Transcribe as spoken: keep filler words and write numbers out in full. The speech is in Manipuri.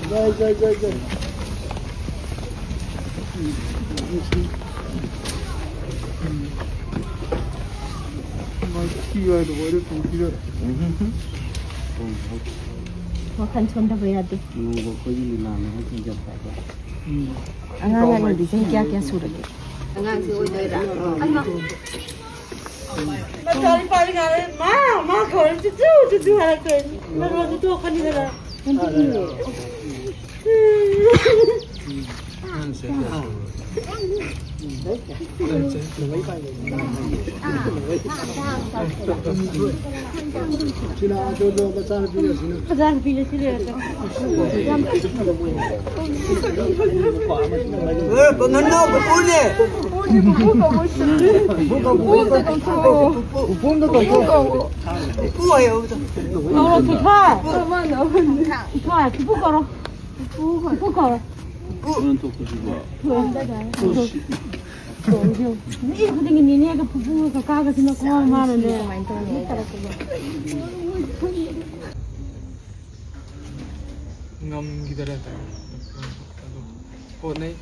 ꯖꯥꯏ, ꯖꯥꯏ, ꯖꯥꯏ, ꯖꯥꯏ꯫ ꯃꯥꯏ ꯊꯤ ꯍꯥꯏꯗꯣ ꯑꯣꯏꯔꯦ ꯄꯨꯟꯁꯤꯗ꯫ ꯋꯥꯈꯜ ꯁꯣꯟꯊꯕ ꯌꯥꯗꯦ꯫ ꯅꯣꯡꯃ ꯑꯩꯈꯣꯏꯒꯤ ꯂꯤꯂꯥꯅꯦ ꯍꯥꯏꯁꯤꯡꯁꯦ ꯌꯥꯝ ꯐꯕ꯫ ꯎꯝ꯫ ꯑꯉꯥꯡ ꯑꯅꯤꯗꯤ ꯆꯍꯤ ꯀꯌꯥ ꯀꯌꯥ ꯁꯨꯔꯒꯦ? ꯑꯉꯥꯡꯁꯤ ꯑꯣꯏꯗꯣꯏꯔꯥ? ꯃꯆꯥꯅꯨꯄꯥꯁꯤ ꯉꯥꯏꯔꯦ꯫ ꯃꯥ, ꯃꯥ ꯀꯧꯔꯦ꯫ ꯆꯨꯆꯨ, ꯆꯨꯆꯨ ꯍꯥꯏꯔꯛꯇꯣꯏꯅꯤ꯫ ꯅꯔꯣꯟꯗꯤ ꯇꯣꯛꯀꯅꯤꯗꯅ꯫ ꯃꯆꯥꯅꯨꯄꯤꯅ ꯁꯤ ꯂꯩꯔꯛꯀꯅꯤ꯫ ꯌꯥꯝ ꯄꯥꯝꯅ ꯄꯨꯄꯨꯅꯦ꯫ ꯄꯨꯄꯨ ꯀꯧ, ꯄꯨꯄꯨ ꯀꯧ, ꯄꯨꯄꯨ ꯀꯧ꯫ ꯄꯨꯄꯨ ꯍꯥꯏꯌꯣ꯫ ꯀꯧꯔꯣ, ꯄꯨꯄꯨ꯫ ꯄꯨꯄꯨ ꯍꯥꯏ, ꯄꯨꯄꯨ ꯀꯧꯔꯣ꯫ ꯄꯨꯄꯨ ꯀꯧꯔꯣ꯫ ꯄꯨꯄꯨ꯫ ꯃꯤ ꯈꯨꯗꯤꯡꯒꯤ ꯅꯦꯅꯦꯒ ꯄꯨꯄꯨꯒ ꯀꯀꯥꯒꯁꯤꯅ ꯀꯣ ꯃꯥꯅꯅꯦ꯫ ꯉꯝꯈꯤꯗꯔꯦ ꯍꯥꯏꯇꯥꯔꯦ꯫ ꯑꯗꯣ ꯍꯣꯠꯅꯩ꯫